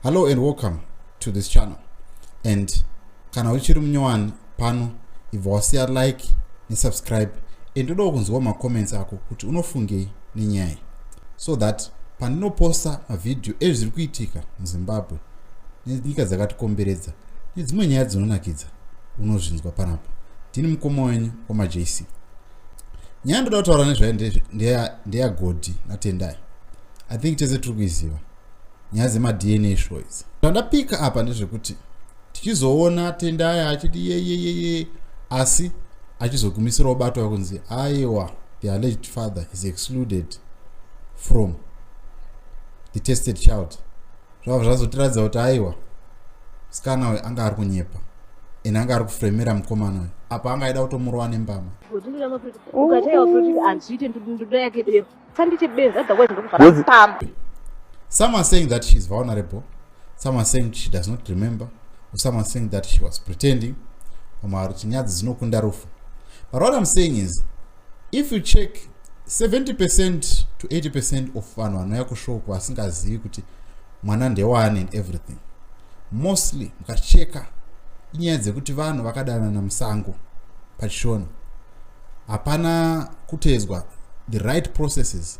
Hello and welcome to this channel. And kana uchiri munyowani pano, ibva wasiya like nesubscribe, and ndodawo kunzwa macomments ako kuti unofungei nenyaya, so that pandinoposta mavhidhiyo ezviri kuitika muZimbabwe nenyika dzakatikomberedza nedzimwe nyaya dzinonakidza, unozvinzwa panapa. Ndini mukoma wenyu wamaJC. Nyaya ndoda kutaura nezvayo ndeyaGodhi naTendai. I think tese tiri kuiziva nyaya dzemaDNA show idzi. Zvandapika apa ndezvekuti tichizoona Tendai achiti yeyeyeye, asi achizogumisirawo batwa kunzi aiwa, the alleged father is excluded from the tested child. Zvabva zvazotiratidza kuti aiwa, musikana uyu anga ari kunyepa and anga ari kufremera mukomana uyu. Apa anga aida kutomurova nembama. Ukataiwa kuti hanzviite, ndoda yake dero sandiite benzi, otherwise ndokuvhara pamba. Some are saying that she's vulnerable, some are saying she does not remember, some are saying that she was pretending. Vamwe vari kuti nyadzi dzinokunda rufu. But what I'm saying is, if you check, 70% to 80% of vanhu vanouya kushow vasingazivi kuti mwana ndewani and everything, mostly mukacheka inyaya dzekuti vanhu vakadanana musango. Pachishona hapana kuteedzwa the right processes.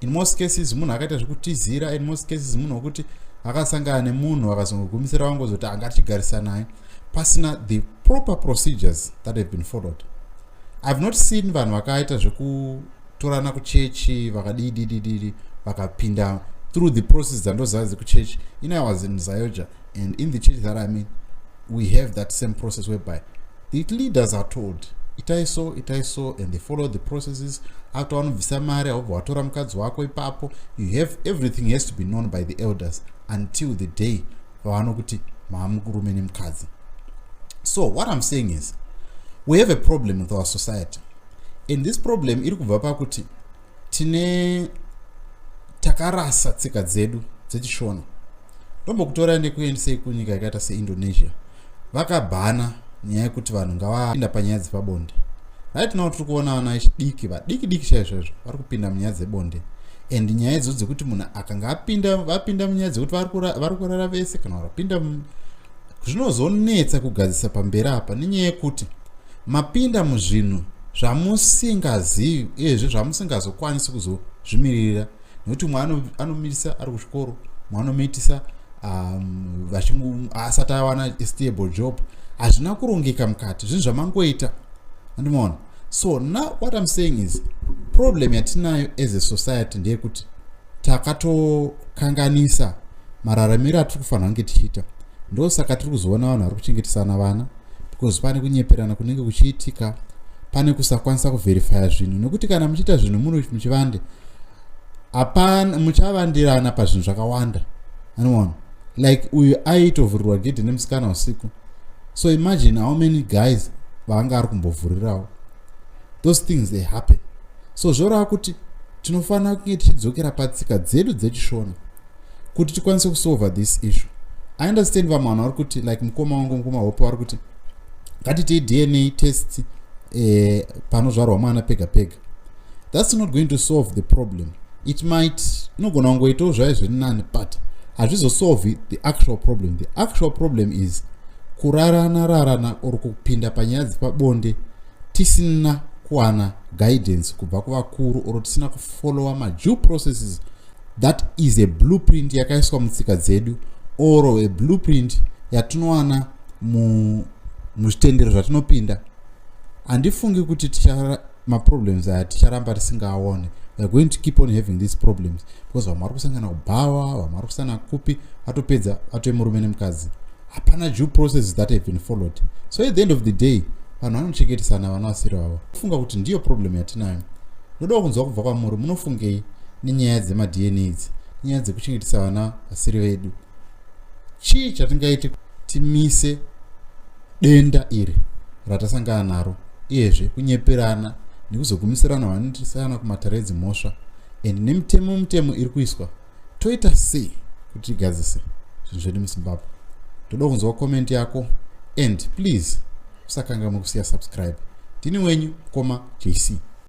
In most cases munhu akaita zvekutizira. In most cases munhu wekuti akasangana nemunhu akazongogumisira vangozoti anga tichigarisa naye pasina the proper procedures that have been followed. I've not seen vanhu vakaita zvekutorana kuchechi, vakadididididi, vakapinda through the process dzandoziva dzekuchechi. In I was in ZAOGA, and in the church that I'm in, we have that same process whereby the leaders are told, "Itai so, itai so," and they follow the processes. After vanobvisa mari, haubva watora mukadzi wako ipapo. You have everything has to be known by the elders until the day vavanokuti maamurume nemukadzi. So what I'm saying is, we have a problem with our society, and this problem iri kubva pakuti tine takarasa tsika dzedu dzechishona. Ndombokutorai ndekuendesei kunyika yakaita seIndonesia. Vakabhana nyaya yekuti vanhu ngavapinda panyaya dzepabonde. Right now tiri kuona vana vechidiki, vadiki diki chaizvoizvo, vari kupinda munyaya dzebonde, and nyaya idzo dzekuti munhu akanga apinda, vapinda munyaya dzekuti vari kurara vese kana vapinda, zvinozonetsa kugadzisa pamberi apa nenyaya yekuti mapinda muzvinhu zvamusingazivi, uyezve zvamusingazokwanisi kuzozvimiririra, nekuti mumwe anomitisa ari kuchikoro, mumwe anomitisa asati awana stable job. Hazvina kurongeka mukati, zvinhu zvamangoita, andimaona. So now what I'm saying is, problem yatinayo as a society ndeyekuti takatokanganisa mararamiro atiri kufanira kunge tichiita. Ndosaka tiri kuzoona vanhu vari kuchengetesana vana, because pane kunyeperana kunenge kuchiitika, pane kusakwanisa kuverifya zvinhu, nekuti kana muchiita zvinhu muri muchivande, hapana, muchavandirana pazvinhu zvakawanda, anoona. Like uyu aitovhurirwa gedhi nemusikana usiku, so imagine how many guys vaanga ari kumbovhurirawo. Those things, they happen. So zvoreva kuti tinofanira kunge tichidzokera patsika dzedu dzechishona kuti tikwanise kusolva this issue. I understand vamwe vanhu vari kuti, like mukoma wangu, mukoma Hope, vari kuti ngatitei DNA test panozvarwa mwana pega pega. That's not going to solve the problem. It might, inogona kungoitawo zvayo zviri nani, but hazvizosolve the actual problem. The actual problem is kurarana rarana or kupinda panyaya dzepabonde tisina kuwana guidance kubva kuvakuru or tisina kufollowa madue processes. That is a blueprint yakaiswa mutsika dzedu or a blueprint yatinowana muzvitendero zvatinopinda. Handifungi kuti maproblems aya ticharamba tisingaone. We are going to keep on having these problems because vamwe vari kusangana kubhawa, vamwe vari kusangana kupi, atopedza atove murume nemukadzi. Hapana due processes that have been followed. So at the end of the day vanhu vanochengetesana vana vasiri vavo. Funga kuti ndiyo problem yatinayo. Ndodawo kunzwa kubva kwamuri, munofungei nenyaya dzemaDNA idzi, nyaya dzekuchengetesa vana vasiri vedu? Chii chatingaite timise denda iri ratasangana naro, uyezve kunyeperana nekuzogumisirana vanotisana kumatare edzimhosva, and nemitemo, mutemo iri kuiswa? Toita sei kuti tigadzise zvinhu zvedu muZimbabwe? Toda kunzwa comment yako, and please usakanganwe kusiya subscribe. Ndini wenyu koma JC.